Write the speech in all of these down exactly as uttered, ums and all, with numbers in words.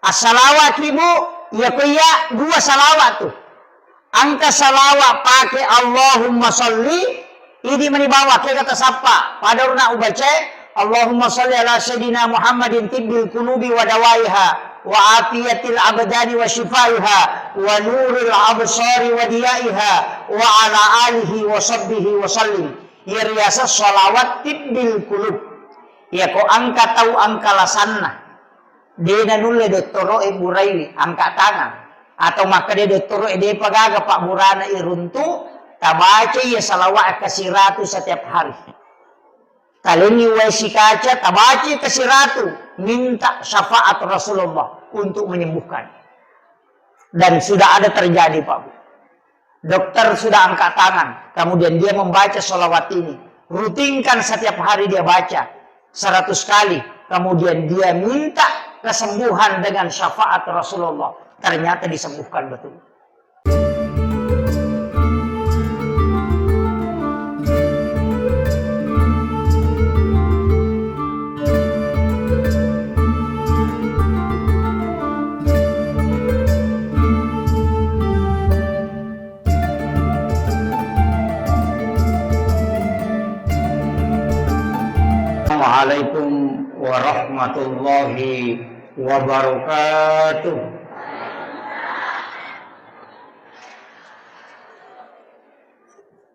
Assalawaki, Bu, iya ko iya dua salawat tu. Engka salawat pake Allahumma salli, idi mani bawa kega tasappa. Pada urna ubacae, Allahumma salli ala sayyidina Muhammadin tibbil qulubi wa dawaiha, wa afiyatil abdani wa shifaiha, wa nuril absari wa diyaiha, wa ala alihi wa sahbihi wa sallim. Iya riaseng salawat tibbil qulub. Iya ko engka tau engka lasanna. De nanulle dottoro'e buraiwi, angka tangang. Atau makkeda dottoro'e depa gaga pabburana iruntu, tabaca iya salawat kasiratu setiap hari. Talengi wae sikaca, tabaca kasiratu, minta syafaat Rasulullah untuk menyembuhkan. Dan sudah ada terjadi, Pak Bu. Dokter sudah angkat tangan, kemudian dia membaca sholawat ini. Rutinkan setiap hari dia baca seratus kali, kemudian dia minta kesembuhan dengan syafaat Rasulullah. Ternyata disembuhkan betul. Assalamualaikum warahmatullahi wabarakatuh.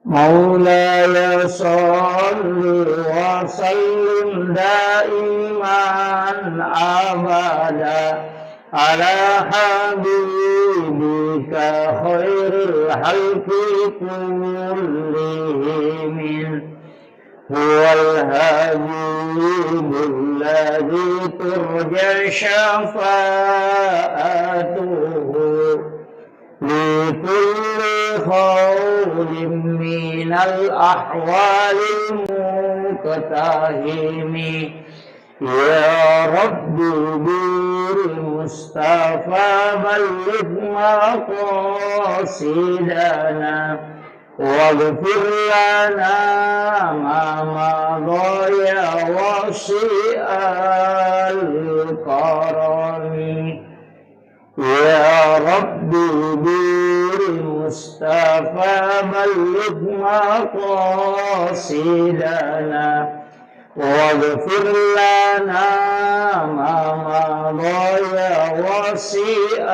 مولاي صل وسلم دائما أبدا على حبيبك خير الخلق كلهم. هو الحبيب الذي ترجى شفاعته لكل هول من الأحوال مقتحم. يا رب بالمصطفى بلغ مقاصدنا واغفر لنا ما مضى يا واسع الكرم. يا رب بالمصطفى بلغ مقاصدنا واغفر لنا ما مضى يا واسع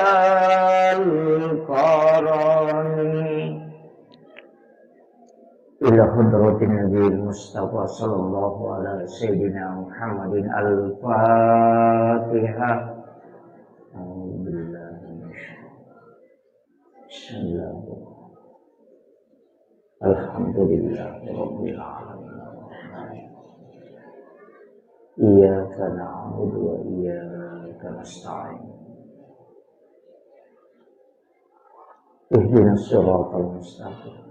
الكرم. إلى حضرة النبي المصطفى صلى الله على سيدنا محمد الفاتحة. أعوذ بالله من الشيطان. بسم الله الرحمن الرحيم. الحمد لله رب العالمين. إياك نعبد وإياك نستعين. اهدنا الصراط المستقيم.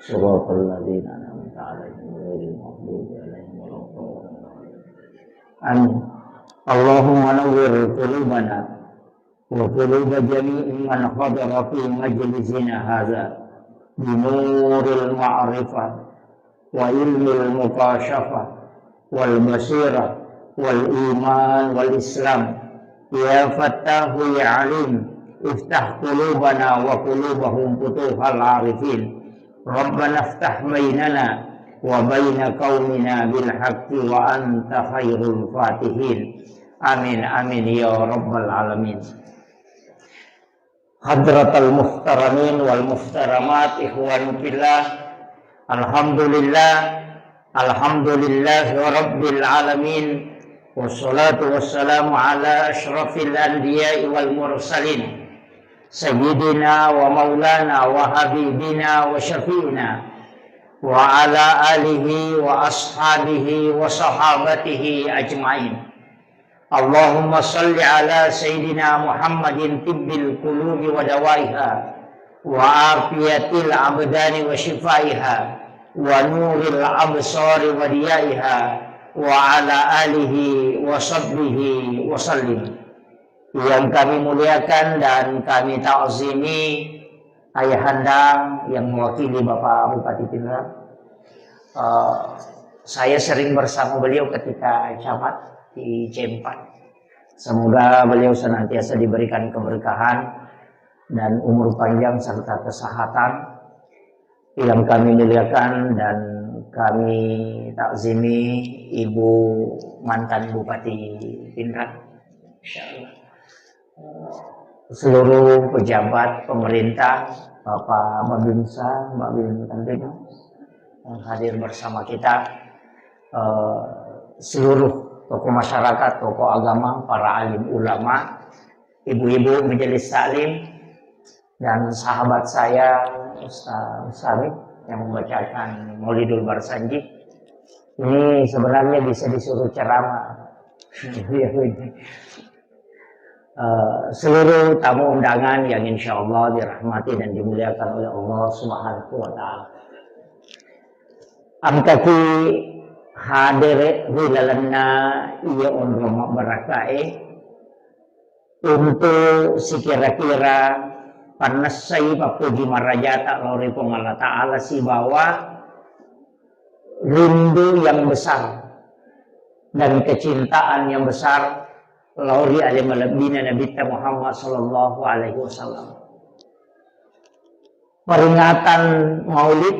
صراط الذين أنعمت عليهم غير المغضوب عليهم ولا الضالين. آمين. اللهم نور قلوبنا وقلوب جميع من حضر في مجلسنا هذا بنور المعرفة وعلم المكاشفة والبصيرة والإيمان والإسلام. يا فتاح يا عليم، افتح قلوبنا وقلوبهم فتوح العارفين. ربنا افتح بيننا وبين قومنا بالحق وأنت خير الفاتحين. آمين، آمين يا رب العالمين. حضرة المحترمين والمحترمات، إخوان في الله، الحمد لله، الحمد لله رب العالمين، والصلاة والسلام على أشرف الأنبياء والمرسلين، سيدنا ومولانا وحبيبنا وشفيعنا وعلى آله وأصحابه وصحابته أجمعين. اللهم صل على سيدنا محمد طب القلوب ودوائها، وعافية الأبدان وشفائها، ونور الأبصار وضيائها، وعلى آله وصحبه وسلم. Yang kami muliakan dan kami ta'zimi, Ayahanda yang mewakili Bapak Bupati Pinrang, eh, saya sering bersama beliau ketika camat di C empat. Semoga beliau senantiasa diberikan keberkahan dan umur panjang serta kesehatan. Yang kami muliakan dan kami takzimi Ibu mantan Bupati Pinrang. Insyaallah. Seluruh pejabat pemerintah, Bapak Babinsa, Babin Kamtibmas yang hadir bersama kita, eh, seluruh tokoh masyarakat, tokoh agama, para alim ulama, ibu-ibu majelis taklim, dan sahabat saya Ustaz Mustamin yang membacakan Maulidul Barsanji. Ini sebenarnya bisa disuruh ceramah. Eh, seluruh tamu undangan yang insya Allah dirahmati dan dimuliakan oleh Allah Subhanahu wa Ta'ala. Engkaki hadir ri lalenna iya onrong mabbarakkae, untuk sikira-kira pannessai pappuji marajata lao ri Puang Allah Ta'ala sibawa rindu yang besar dan kecintaan yang besar lao ri ale malebbina Nabitta Muhammad sallallahu alaihi wasallam. Peringatan Maulid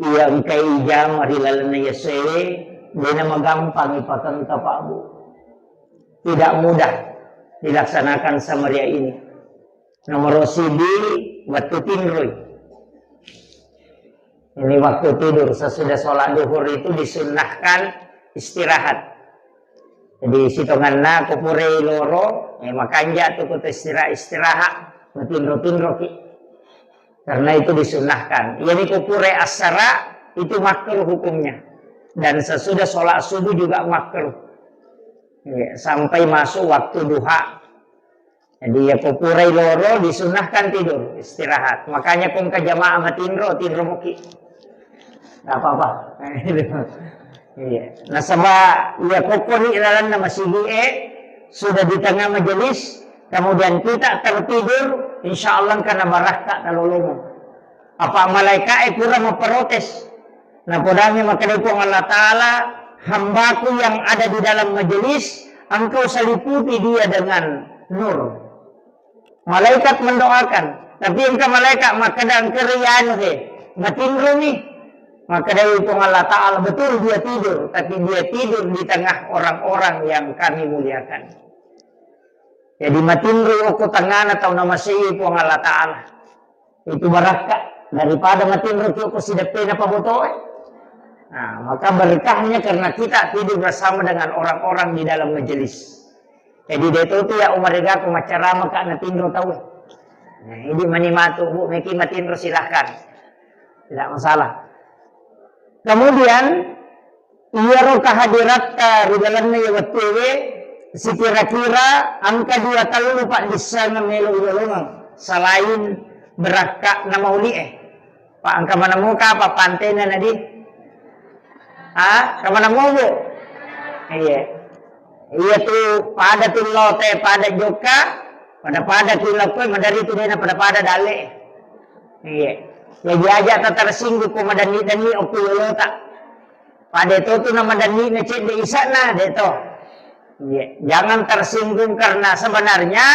iya engkai ijama ri lalenna yasewe, dena magampang ipakengka, Pak, Bu. Tidak mudah dilaksanakan semeriah ini. Nomor siji, waktu tinroi. Ini waktu tidur, sesudah sholat duhur itu disunnahkan istirahat. Jadi sitonganna ko pura loro, eh, makanja tu ko istirahat, istirahat, matinro-tinroki. Karena itu disunnahkan. Jadi ko pura asara itu makruh hukumnya. Dan sesudah sholat subuh juga makruh. Ya, sampai masuk waktu duha. Jadi ya ko purai loro disunnahkan tidur, istirahat. Makanya ko engka jamaah matinro, tinro muki. Nggak apa-apa. Iya. Nasaba iya ko koni lalanna masigi e sudah di tengah majelis, kemudian kita tertidur, insya Allah engka nabarakka talolongeng. Apa malaika e pura memprotes. Napodangi makkeda Puang Allah Ta'ala, hambaku yang ada di dalam majelis, engkau seliputi dia dengan nur. Malaikat mendoakan, tapi engka malaikat makkeda engka rianu he, matinromi. Makkeda Puang Allah Ta'ala, betul dia tidur, tapi dia tidur di tengah orang-orang yang kami muliakan. Jadi matinro okko tengana tau namasei Puang Allah Ta'ala. Itu barakka daripada matinro ki okko sideppena pabotoe. Nah, maka berkahnya karena kita tidur bersama dengan orang-orang di dalam majelis. Jadi de to tu ya umar ega ko macarama ka natinro tau. Nah, ini mani matu, Bu, meki matinro silahkan. Tidak masalah. Kemudian iyaro kehadiratta ri lalenna iya wettuwe, sikira-kira engka dua tellu paddissengeng melo ulolongeng selain berakka'na mauli'e. Pak, engka maneng moka apa pantena nadi? Ah, engka maneng mo, Bu? Iya. Iya tu pada tu lote, pada jokka, pada-pada tu lokko, madari tu dena pada-pada dalle. Iya. Jadi aja tak tersinggung ko madanni-danni okko yolota. Pada itu tu nama danni na cedde isana de to. Iya, jangan tersinggung karena sebenarnya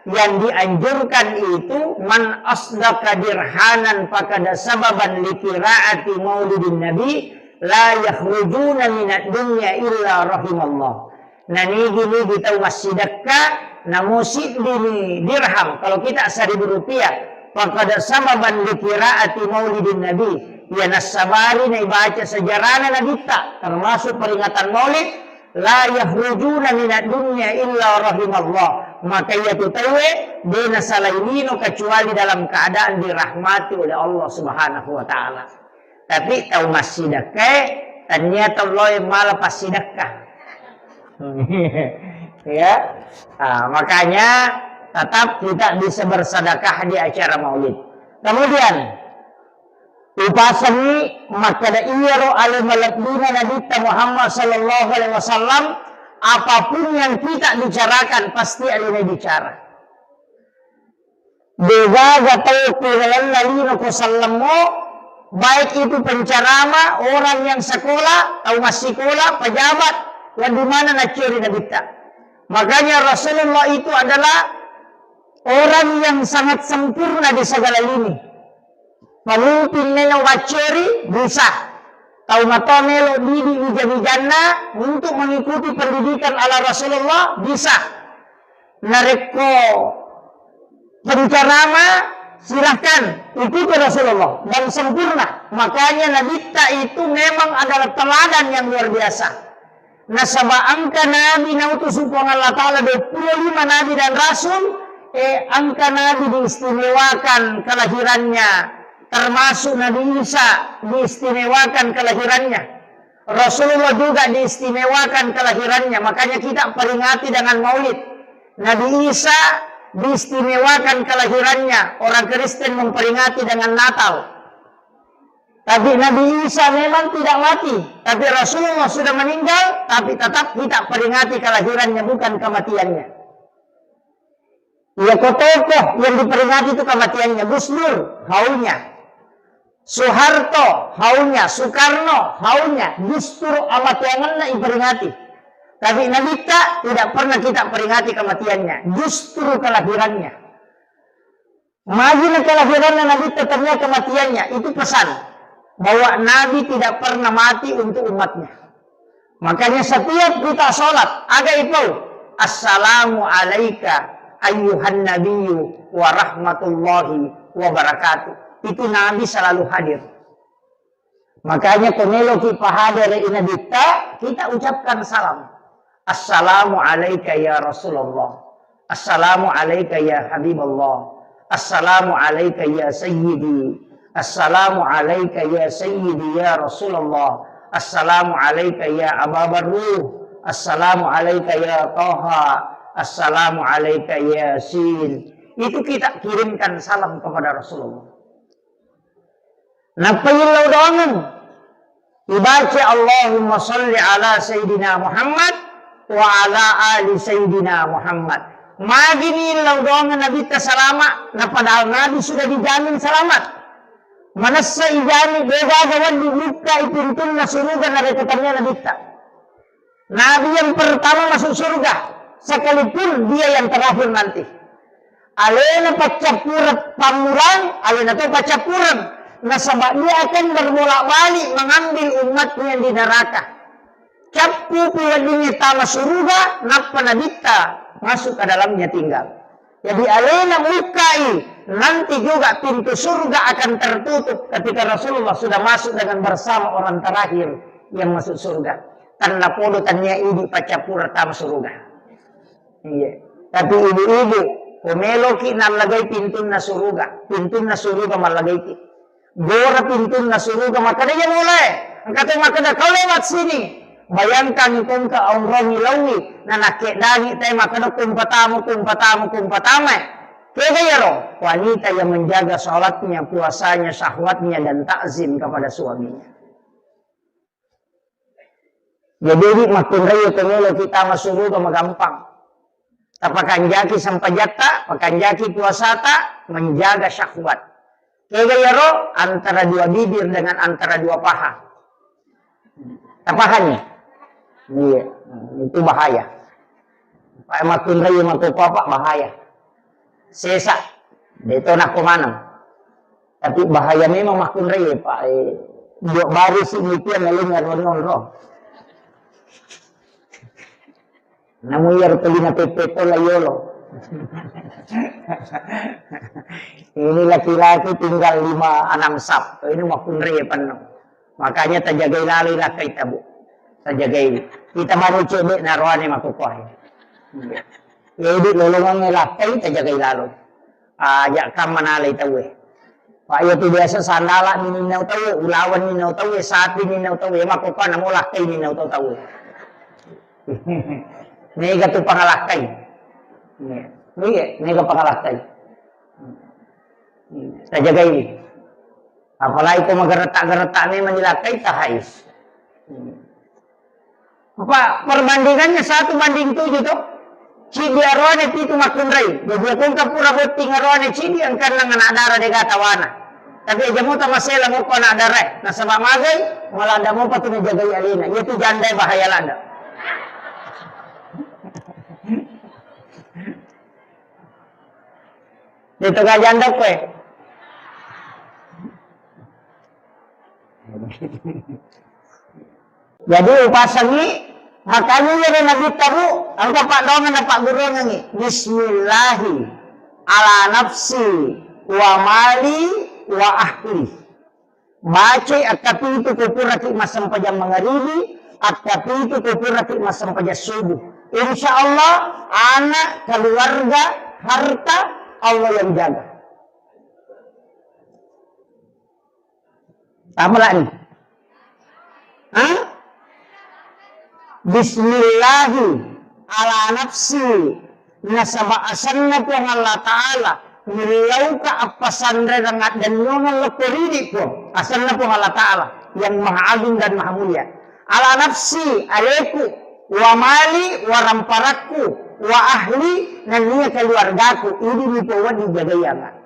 yang dianjurkan itu man asdaqa dirhanan fakada sababan li qiraati maulidin nabi la yakhrujuna minad dunya illa rahimallah. Nanigi-nigi tau massidekka namo siddini dirham, kalau kita seribu rupiah, fakada sababan li qiraati maulidin nabi, iya nassabari naibaca sejarahna nabitta termasuk peringatan maulid, la yakhrujuna minad dunya illa rahimallah. Maka iya tu tauwe de nasalai lino kecuali dalam keadaan dirahmati oleh Allah Subhanahu wa Ta'ala. Tapi tau massidekkae, tania tau loe mala passidekka. Ya. Ah, makanya tetap kita bisa bersedekah di acara maulid. Kemudian, upasengi makkeda iyaro ale malebbina Nabitta Muhammad sallallahu alaihi wasallam, apapun yang kita bicarakan pasti alena bicara. Degaga tau ku lalenna lino ko sallemmo, baik itu penceramah, orang yang sekolah, tau massikola, pejabat, wedding maneng nacciori nabitta. Makanya Rasulullah itu adalah orang yang sangat sempurna di segala lini. Pemimpin neno baccori bisa. Tau matoa melo didi wija-wijanna untuk mengikuti pendidikan ala Rasulullah bisa. Narekko pencerama, silahkan ikuti Rasulullah dan sempurna. Makanya Nabitta itu memang adalah teladan yang luar biasa. Nasaba engka nabi nautusu Puang Allah Ta'ala dua puluh lima nabi dan rasul, eh, engka nabi diistimewakan kelahirannya, termasuk Nabi Isa diistimewakan kelahirannya. Rasulullah juga diistimewakan kelahirannya, makanya kita peringati dengan maulid. Nabi Isa diistimewakan kelahirannya, orang Kristen memperingati dengan Natal. Tapi Nabi Isa memang tidak mati, tapi Rasulullah sudah meninggal, tapi tetap kita peringati kelahirannya, bukan kematiannya. Iya, ko tokoh yang diperingati itu kematiannya, Gus Dur, haulnya. Soeharto, haulnya. Soekarno, haulnya. Justru amateangenna iperingati. Tapi Nabitta tidak pernah kita peringati kematiannya, justru kelahirannya. Magi na kelahiranna Nabitta tennia kematiannya, itu pesan bahwa Nabi tidak pernah mati untuk umatnya. Makanya setiap kita sholat, aga ipau, "Assalamu alaika ayyuhan nabiyyu wa rahmatullahi wa barakatuh." Itu Nabi selalu hadir. Makanya ko meloki pahadere i Nabitta, kita ucapkan salam. "Assalamu alaika ya Rasulullah. Assalamu alaika ya Habiballah. Assalamu alaika ya Sayyidi. Assalamu alaika ya Sayyidi ya Rasulullah. Assalamu alaika ya Aba Barruh. Assalamu alaika ya Taha. Assalamu alaika ya Sin." Itu kita kirimkan salam kepada Rasulullah. Nappa illau doangeng ibaca, "Allahumma salli ala Sayyidina Muhammad wa ala ali Sayyidina Muhammad." Magini illau doangeng Nabitta salama, na padahal Nabi sudah dijamin selamat. Manessa ijamin, degaga wedding mukkai pintunna suruga narekko tennia Nabitta. Nabi yang pertama masuk surga, sekalipun dia yang terakhir nanti. Alena paccappureng pammurang, alena to paccappureng. Nasaba dia akan berbolak-balik mengambil umatnya yang di neraka. Cappupi weddingnge tama suruga, nappa Nabitta masuk ke dalamnya tinggal. Jadi alena mukkai, nanti juga pintu surga akan tertutup ketika Rasulullah sudah masuk dengan bersama orang terakhir yang masuk surga. Tanna podo tennia idi paccappureng tama suruga. Iya. Tapi ibu-ibu, ko meloki nallagai pintunna suruga, pintunna suruga mallagaiki. Gora pintunna suruga, makkeda, "Iya mulae." Engka to makkeda, "Kau lewat sini." Bayangkan ko engka onrongi laowi, na nakkeddangi te makkeda, "Kumpatamu, kumpatamu, kumpatama." Kega iyaro? Wanita yang menjaga sholatnya, puasanya, syahwatnya, dan takzim kepada suaminya. Jadi, idi makkunrai ko meloki tama suruga magampang. Tapakanjaki sempajatta, pakanjaki puasata, menjaga syahwat. Kega iyaro? Antara dua bibir dengan antara dua paha. Tapahanni? Iya, itu bahaya. Pak makkunrai mako papa bahaya. Sesa, de to nakko maneng. Tapi bahaya memang makkunrai, Pak. Eh, dua baris ini dia melengah ronong roh. Namu iya ro tolina pepe to la yolo. Ini laki-laki tinggal lima enam sap. Ini makkunrai penuh. Makanya tajagai lalo lakkai tabu. Tajagai. Kita baru cedde naroane makukuai. Ya, idi lolongangnge lakkai tajagai lalo. Aja kam manalai tauwe. Pak, iya tu biasa sandala ni ninnau tauwe, ulawan ninnau tauwe, sapi ninnau tauwe, makukuana mo lakkai ninnau tau tauwe. Mega tu pangalakkai. Iya, mega pangalakkai. Tajagai. Apalagi ko mageretak-geretak memang dilakkai tahais. Apa perbandingannya satu banding tujuh to? Cidi aroane pitu makkunrai. Jadi ko engka pura botting aroane cidi engka enneng anak dara dega tawana. Tapi aja mo tamasela moko anak dara. Nasaba magai, malada mopa tu najagai alena. Iya tu janda bahaya lada. Itu gak janda kue. Jadi upasangi, makanya iya deh Nabi tabu, engka paddoangeng na pagguruangengi. Bismillahi ala nafsi wa mali wa ahli. Bacai akkapitu ko puraki massempajang mangaribi, akkapitu ko puraki massempajang subuh. Insya Allah, anak, keluarga, harta, Allah yang jaga. Tamalani. Hah? Bismillahi ala nafsi, nasaba asenna Puang Allah Ta'ala, millauka appasanrereng addennuangeng lokko ridi Puang, asenna Puang Allah Ta'ala yang maha agung dan maha mulia. Ala nafsi, aleku, wa mali, wa ramparakku, wa ahli, nennia keluargaku, idi mi Puang wedding jagaianga.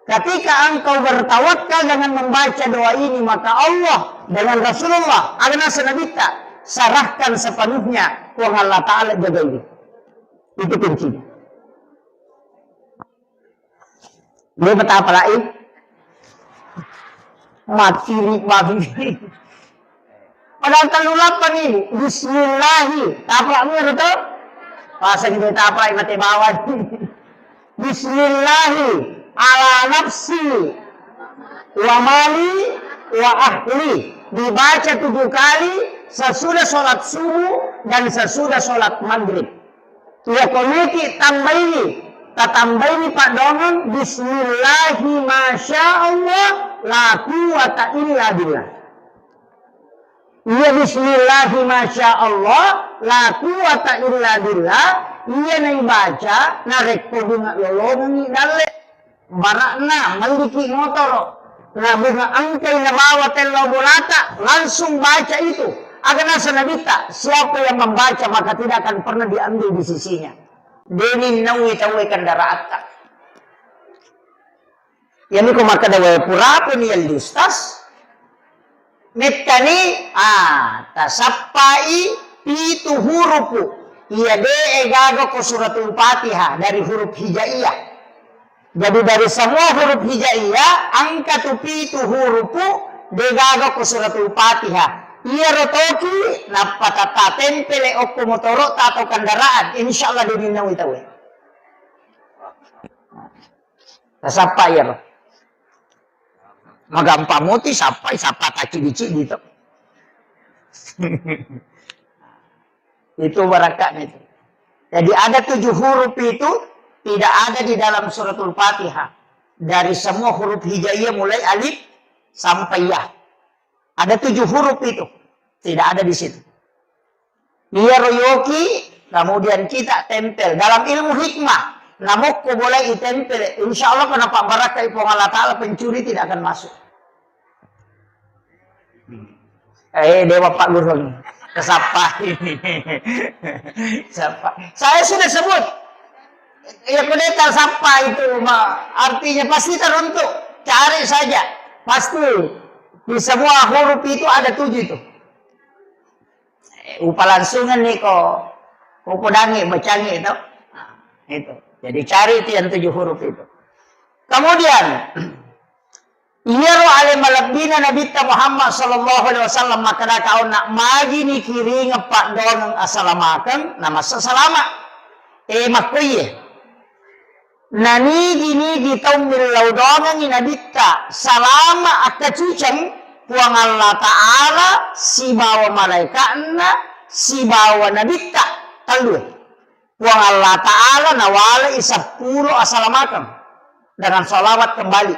Ketika engkau bertawakal dengan membaca doa ini, maka Allah dengan Rasulullah, aga naseng Nabitta, serahkan sepenuhnya, Puang Allah Ta'ala jagai. Itu kuncinya. Dia betapa lain. Mati nikmat. Padahal tellu lappa ni, bismillahi. Tapalak mi ero to? Pasang dia tapalak mate bawang. Bismillahi ala nafsi wa mali wa ahli. Dibaca tujuh kali sesudah sholat subuh dan sesudah sholat maghrib. Iya koneki tambaini, tatambaini paddoangeng bismillahi masya Allah la quwwata illa billah. Iya bismillahi masya Allah la quwwata illa billah, iya naibaca narekko bunga lolongengi dalle, bara'na melliki motoro, na bunga engkai nabawa tellau bolata, langsung baca itu. Aga naseng Nabitta, siapa yang membaca maka tidak akan pernah diambil di sisinya. Deni nawi tauwe kendaraatta. Iyami ko makkeda, "Wae, purapuni yalli Ustaz." Mettani, ah, tasappai pitu hurupu. Iya de'e gaga ko suratul Fatihah dari huruf hijaiyah. Jadi dari semua huruf hijaiyah, engka tu pitu hurupu de gaga ko suratul Fatihah. Iyaro toki nappa tatta tempele okko motoro'ta atau kendaraan, insya Allah de ninnawi tauwe. Tasappa iyaro. Magampang moti sappai, sappa taccidi-cidi to. Itu barakatnya itu. Jadi ada tujuh huruf itu tidak ada di dalam suratul Fatihah. Dari semua huruf hijaiyah mulai alif sampai ya. Ada tujuh huruf itu. Tidak ada di situ. Iyaro yoki, kemudian kita tempel. Dalam ilmu hikmah, namokko boleh itempel. Insya Allah, kenapa barakai Puang Allah Ta'ala, pencuri tidak akan masuk. Eh, dewa Pak Guru. Kesapa ini? Siapa? Saya sudah sebut. Ya, kudeta siapa itu, ma-, artinya pasti teruntuk. Cari saja. Pasti. Di semua huruf itu ada tujuh itu. Eh, upa langsungan nih ko, ko kodangi, bacangi itu. Nah, itu. Jadi cari itu yang tujuh huruf itu. Kemudian, iyaro ale malebbina Nabitta Muhammad sallallahu alaihi wasallam makkeda kaonna, magini kiringeng paddoangeng asalamakeng, namassa salama. Eh, makkoiye. Nanigi-nigi tau millau doangengngi Nabitta, salama akkaciceng Puang Allah Ta'ala sibawa malaeka'na sibawa Nabitta, tellue. Puang Allah Ta'ala nawalai seppulo asalamakeng dengan salawat kembali.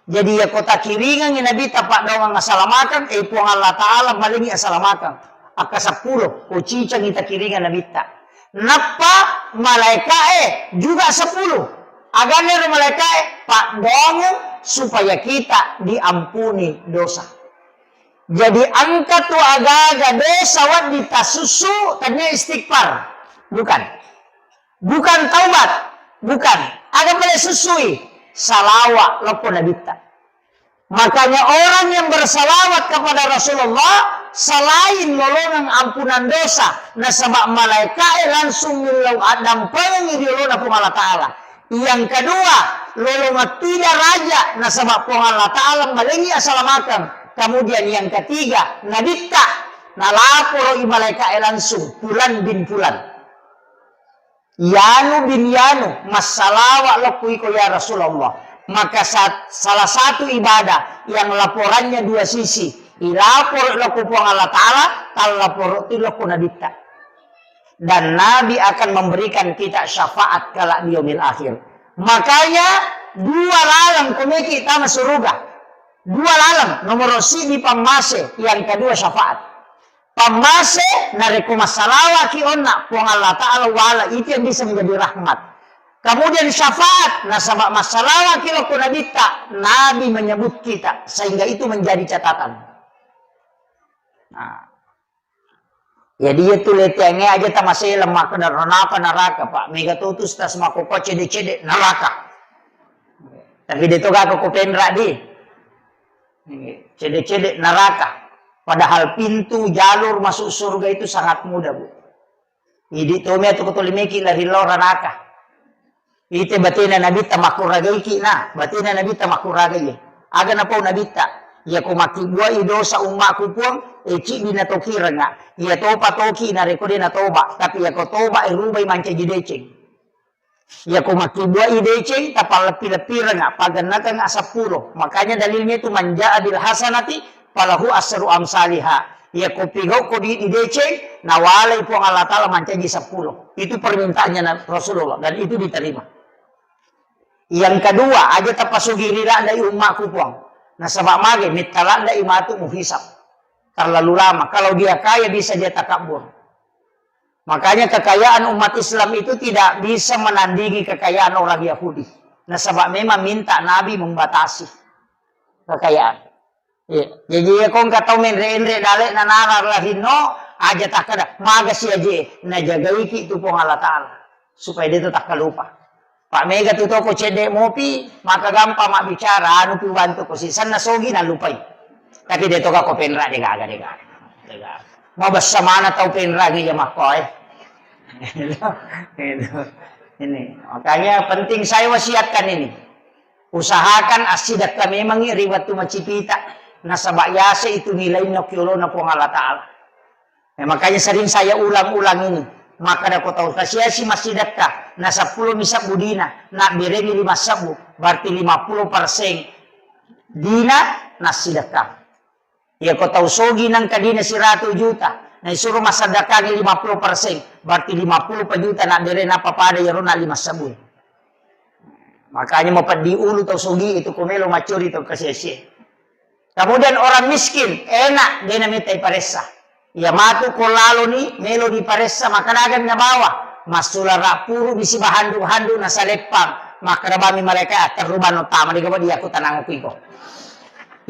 Jadi, iya ko takiringengngi Nabitta paddoangeng asalamakeng, eh, Puang Allah Ta'ala malingi asalamakeng. Akka seppulo, ko cicengngi takiringeng Nabitta. Nappa malaeka'e juga sepuluh. Aganna ero malaeka'e? Paddoangeng supaya kita diampuni dosa. Jadi, engka tu agaga dosa wedding tasussu, tania istighfar. Bukan. Bukan taubat. Bukan. Aga pale sussui? Salawa lokko Nabitta. Makanya orang yang bersalawat kepada Rasulullah selain lolongeng ampunan dosa, nasaba malaeka'e langsung millau addampengengngi ri olona Puang Allah Ta'ala. Yang kedua, Lolongettui daraja nasaba Puang Allah Ta'ala malengi asalamakeng. Kemudian yang ketiga, nabitta, nalaporo i malaika e langsung, Fulan bin Fulan. Yanu bin Yanu, massalawa lokku iko ya Rasulullah. Maka sa-, salah satu ibadah yang laporannya dua sisi, ilaporo lokku Puang Allah Ta'ala, tallaporo tu lokku nabitta. Dan Nabi akan memberikan kita syafaat kelak di yaumil akhir. Makanya dua laleng komeki tama suruga. Dua laleng, nomor siji pammase, yang kedua syafaat. Pammase, narekko massalawaki onna, Puang Allah Ta'ala wala, itu yang bisa menjadi rahmat. Kemudian syafaat, nasaba massalawaki lokko nabitta, Nabi menyebut kita, sehingga itu menjadi catatan. Nah, jadi itu leteangnge aja tamaseleng makkeda neraka, neraka, Pak. Mega to tu stas makkokko cede-cede neraka. Tapi de to gak ko penra di. Cede-cede neraka. Padahal pintu jalur masuk surga itu sangat mudah, Bu. Idi tomi atu ko tolimeki lari lao ranaka. Ite batena nabitta makkuragaiki na, batena nabitta makkuragai. Aga napau nabitta, iya ko makkibbuai dosa ummaku Puang, e ciddi natokirenga. Iya topa toki narekko de natoba, tapi iya ko toba e rubai mancaji deceng. Iya ko makkibbuai deceng, tapalleppi-leppirenga, pagennakenga seppulo. Makanya dalilnya itu man jaa bil hasanati falahu asru amsaliha. Iya ko pigau ko di, di deceng, nawalai Puang Allah Ta'ala mancaji seppulo. Itu permintaannya Na-, Rasulullah dan itu diterima. Yang kedua, aja tapasugiri ladai ummaku Puang. Nasaba mage, mitta ladai matu muhisab. Terlalu lama. Kalau dia kaya bisa dia takabur. Makanya kekayaan umat Islam itu tidak bisa menandingi kekayaan orang Yahudi. Nasaba memang minta Nabi membatasi kekayaan. Iya. Jadi iya ko engka tau menre-enre dale'na nara lahinno, aja takkeda, magasi aje, najagaiki tu Puang Allah Ta'ala. Supaya de to takkalupa. Pak mega tu toko cedde mopi, maka gampang mabbicara, anu pi ubantu ko sisenna sogi nalupai. Tapi de to gako penra de gaga, de gaga. De gaga. Mabessa mana tau penra ngi jamakko, eh. Ini. Makanya penting saya wasiatkan ini. Usahakan assidekka memangngi ri wettu macipita, nasaba yase itu nilainna ki olona Puang Allah Ta'ala. Eh, makanya sering saya ulang-ulang ini. Makkeda ko tau kasiasi massidekka, na seppulo mi sebbu dina, na beremi lima sebbu, berarti lima puluh persen dina nassidekka. Iya ko tau sogi nengka dina siratu juta, na isuro massadekkangi lima puluh persen, berarti lima puluh pa juta na bere napa pada iyaro na lima sebbu. Makanya mapeddi ulu tau sogi itu ko melo maccuri tau kasiasi. Kemudian orang miskin, enak, de nametta iparessa. Iya matu ko laloni, melo diparessa, makkeda aga nabawa. Massulara puru bisi bahandu-handu nasaleppang. Makkeda bami malaika, "Terrubano tama di gaba dia aku tanang aku iko."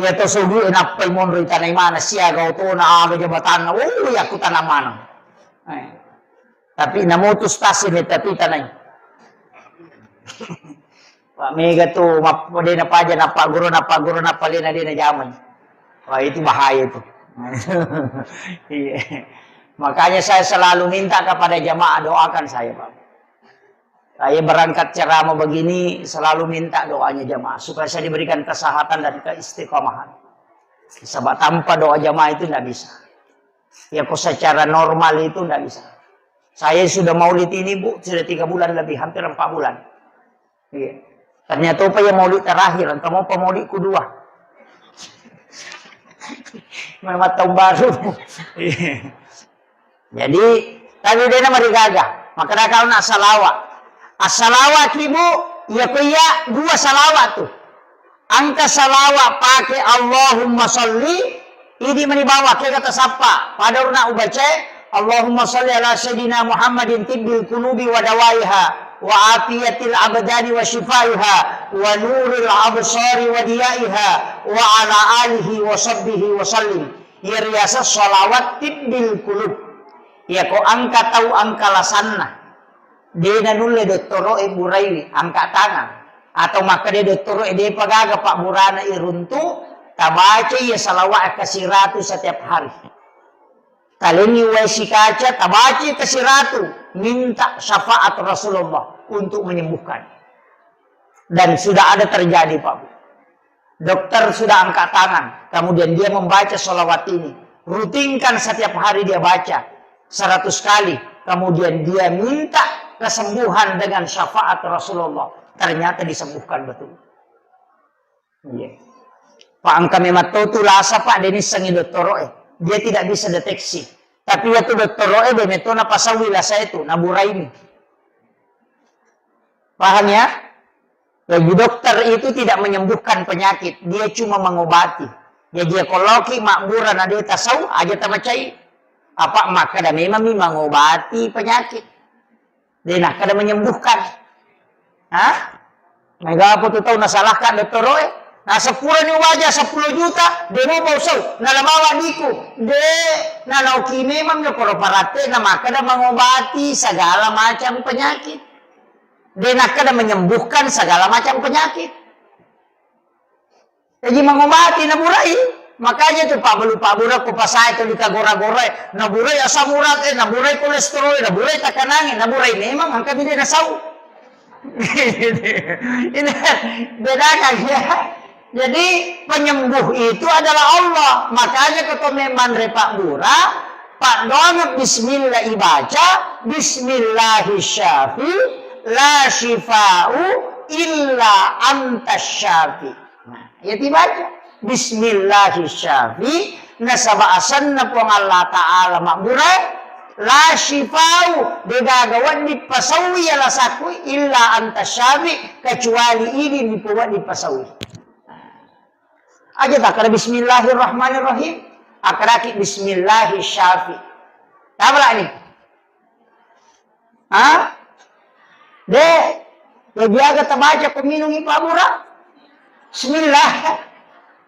Iya to sogi, nappai monro itanai mana, siaga otona, aga jabatanna, oh, iya aku tanang mana. Eh. Tapi namutus tasi metta tu itanai. Pak mega tu, map-, de napaja, napagguru, napagguru, napalena de najamai. Wah, itu bahaya itu. Iya. Makanya saya selalu minta kepada jamaah doakan saya, Pak. Saya berangkat ceramah begini selalu minta doanya jamaah supaya saya diberikan kesehatan dan keistiqomahan. Sebab tanpa doa jamaah itu nggak bisa. Ya, kok secara normal itu nggak bisa. Saya sudah maulid ini, Bu, sudah tiga bulan lebih, hampir empat bulan. Iya. Ternyata apa ya maulid terakhir, engka mopa maulid kedua. Memang tahun baru. Iya. Jadi, tapi de namarigaga. Maka dah kau nak salawat. Assalawa ki, Bu, iya ko iya dua salawat tu. Engka salawat pake Allahumma salli, idi mani bawah, ke kata sappa. Pada urna ubace, Allahumma salli ala Sayyidina Muhammadin tibbil qulubi wa dawaiha, wa afiyatil abdani wa shifaiha, wa nuril absari wa diyaiha, wa ala alihi wa sahbihi wa sallim. Iya riaseng salawat tibbil qulub. Iya ko engka tau engka lasanna. De nanulle dottoro'e buraiwi, angkat tangan. Atau makkeda dottoro'e, depa gaga pabburana iruntu, tabaca iya salawat kasiratu setiap hari. Talengi wae sikaca, tabaca kasiratu, minta syafaat Rasulullah untuk menyembuhkan. Dan sudah ada terjadi, Pak Bu. Dokter sudah angkat tangan, kemudian dia membaca sholawat ini. Rutinkan setiap hari dia baca seratus kali, kemudian dia minta kesembuhan dengan syafaat Rasulullah. Ternyata disembuhkan betul. Iya. Pak, engka memang to tu lasa, Pak, de nissengi dottoro'e. Dia tidak bisa deteksi. Tapi ya tu dottoro'e de metto napasaui lasa itu, naburaini. Paham ya? Jadi dokter itu tidak menyembuhkan penyakit, dia cuma mengobati. Jadi ya koloki mabbura na de tasau aja tamacai. Apa makkada memang mi mengobati penyakit. De nakkada menyembuhkan. Hah? Mega apa tu tau nasalahkan dottoro'e? Nah, seppulo ni waja seppulo juta, de mo bau sau, nalabawa diku. De, nanaoki memang jokoro paratte, na makkada mengobati segala macam penyakit. De nakkada menyembuhkan segala macam penyakit. Jaji mangobati naburai. Makanya tu pabbalu-pabbura ko pasae tuli kagora-gorae, naburai asam urat e, naburai kolesterol e, naburai tekanangnge, naburai memang angka bide nasau. Ini bedakan ya. Jadi penyembuh itu adalah Allah. Makanya keto memang repak bura, paddoangeng bismillah ibaca, bismillahi syafi, la syifa'u illa anta syafi. Nah, ya tibaca. Bismillahi syafi, nasaba asenna Puang Allah Ta'ala mabbura, la syifa'u, degaga wedding pasaui alasakku, illa anta syafi, kecuali idi nipo wedding pasaui. Aja takkada bismillahirrahmanirrahim, akkadaki bismillahi syafi. Tabala ni. Ha? De, ya biaga tabaca ko minungi pabura. Bismillah.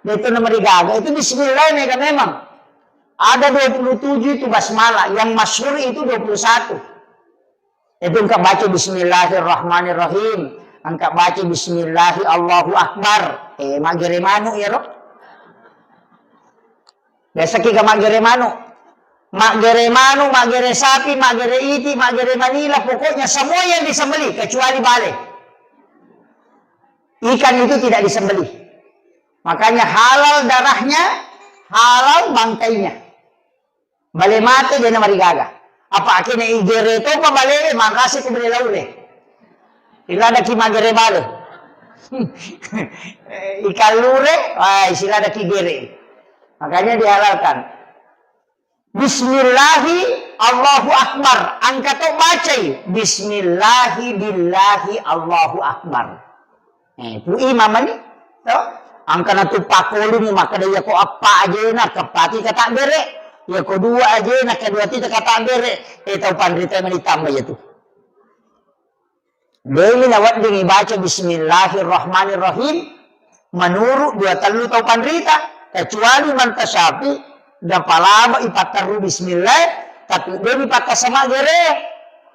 De itu nama digaga. Itu bismillah mega memang. Ada dua puluh tujuh itu basmalah. Yang masyhur itu dua puluh satu. Itu engka baca bismillahirrahmanirrahim. Engka baca bismillahi Allahu Akbar. Eh, maggere manu ya roh. Biasa ki ga maggere manu. Maggere manu, maggere sapi, maggere iti, maggere manila, pokoknya semua yang disembelih kecuali bale. Ikan itu tidak disembelih. Makanya halal darahnya, halal bangkainya. Bale mate de namarigaga. Apa akene igere topa bale, makase ko bale laule. Iladaki magere bale. Ikan lure, wah, siladaki gere. Makanya dihalalkan. Bismillahi Allahu Akbar. Engka to bacai. Bismillahi billahi Allahu Akbar. Eh, pui mamani, to? Engka na tu pakkolini makkeda, iya ko eppa ajena, keppati kata bere. Iya ko dua ajena, kedua tita kata bere. Eh, tau panrita mani tambah ya tu. De'mi nawedding ibaca bismillahirrahmanirrahim menurut dua tellu tau panrita, kecuali manta syafi, napalama ipatterru bismillah, tapi de'mi pakkasama gere,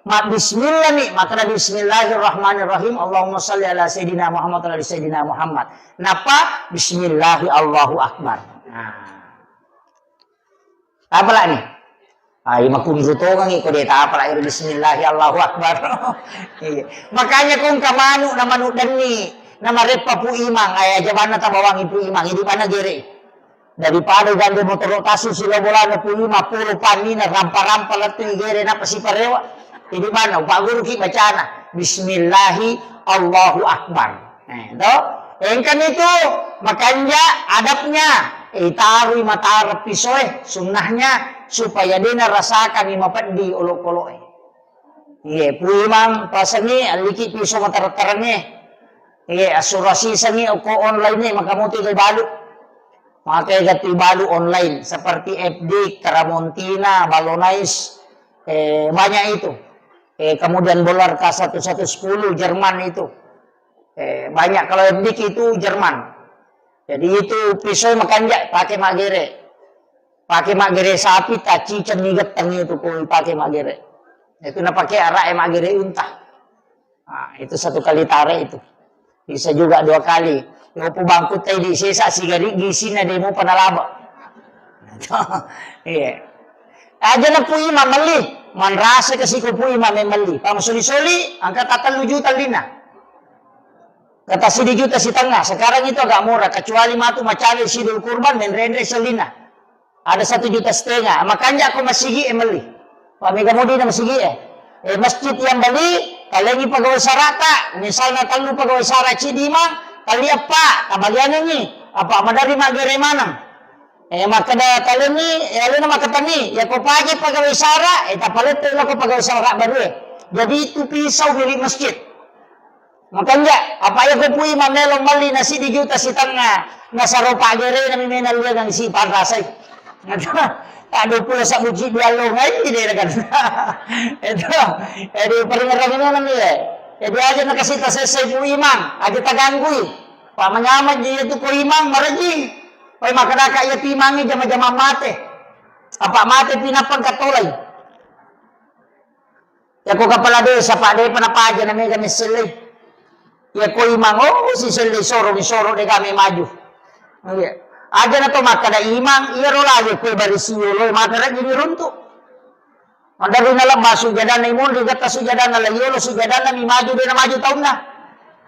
mabbismillah ni, makkeda bismillahirrahmanirrahim, Allahumma salli ala sayyidina Muhammad wa ala ali sayyidina Muhammad. Nappa bismillahi Allahu akbar. Nah. Tapalani. Ai, makunru tongangi ko de tapala ero bismillahi Allahu akbar. Iya. Makanya ko engka manu na manu denni, na mareppa Pu Imang, ai aja banna tabawangi Pu Imang, idi banna gere. Daripada gande motoro tasu silo bolana Pu Imang, polo panina rampa-rampa lettu gere nappa siparewa. Idi banna upagguruki bacana bismillahi Allahu akbar. Eh, to? Engkani tu makanja adabnya, eh, itarui matara pisoe, sunnahnya, supaya de narasakangi mapeddi olokoloe. Iye, Pu Imang pasengi, alliki piso matara-tarangnge. Iye, assurasisengi okko online e, maka mutu ibalu. Maka gatti balu online, seperti F D, Tramontina, Balonais, eh, banyak itu. Eh, kemudian Bolarka satu satu sepuluh, Jerman itu. Eh, banyak kalau F D itu Jerman. Jadi itu pisau makanja pakai maggere. Pakai maggere sapi, tacicengi getteng itu ko pakai maggere. Itu na pakai arak e maggere unta. Nah, itu satu kali tarik itu. Bisa juga dua kali. Yopu bangku tadi sesa sigari gisina demo panalaba. Iya. Aja na Pu Imang melli, manrasa ke siko Pu Imang melli. Pang soli-soli, angka tatellu juta lina. Kata sidi juta sitengnga, sekarang itu agak murah, kecuali matu macale sidul kurban, menrenre selina. Ada satu juta setengah, makanja ko masigi e melli. Pak mega mudi na masigi e. Eh, masjid yang beli, talengi pegawai sarata, misalnya tellu pegawai sara cidi mang, tali apa, tabagianengi, apa madari magere maneng. Eh, makkeda talengi, eh, alena makkatenni, ya ko paje pegawai sara, eh, tapalette lako pegawai sara baru e. Jadi itu pisau milik masjid. Makanja, apa iya ko pui mamelo melli na sidi juta sitengnga, nasaro pagere na mi mena liangang si parasai. Ada pula sabuci diallo ngai de kan. Itu, jadi peringeran ini nami ya. Jadi aja nakasih tasesai pui mang, aja taganggui. Pak manyameng je itu ko imang maraji. Pai makadaka iya timangi jama-jama mate. Apa mate pinapang katolai. Yako kepala desa, Pak, depa napaja na mega messellei. Yako imang, oh, si sellei soro, mi soro de kami maju. Iya. Aja na to makkada imang, iya ro lagi kue barisi yolo, maka rajin runtu. Madari na lebba sujadana imonri, getta sujadana la yolo, sujadana mi maju, de na maju taunna.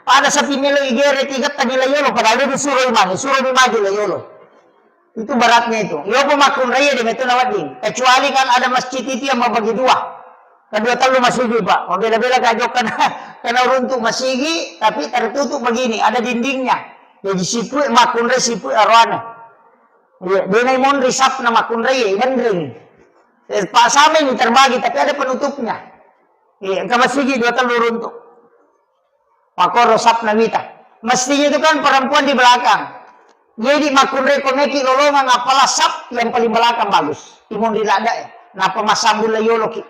Pada sapi melo igere ti getta ni la yolo, padahal dia disuruh imang, suruh mi maju la yolo. Itu beratnya itu. Yopo makkunrai de metu nawedding. Kecuali kan ada masjid itu yang membagi dua. Kedua tellu masigi, Pak. Mabela-bela ka jokka na, kena runtuk masigi, tapi tertutup begini, ada dindingnya. Jadi sipue makkunrai sipue aroane. Iya, denai monri sapna makkunrai, ibenring. Eh, Pak sama ini terbagi, tapi ada penutupnya. Iya, ke masigi dua tellu runtuk. Makoro sapna wita. Mestinya itu kan perempuan di belakang. Jadi makkunrai ko meki lolongang apalah sap yang paling belakang bagus. Imun di lada ya. Napa masambul la yolo ki.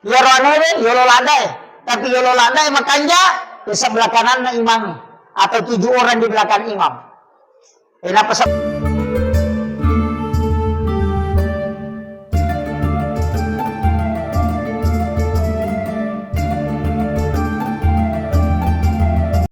Yoro anewe yolo lada ya. Tapi yolo lada ya makanja ya sebelah kananna imam atau tujuh orang di belakang imam. Eh, napa sap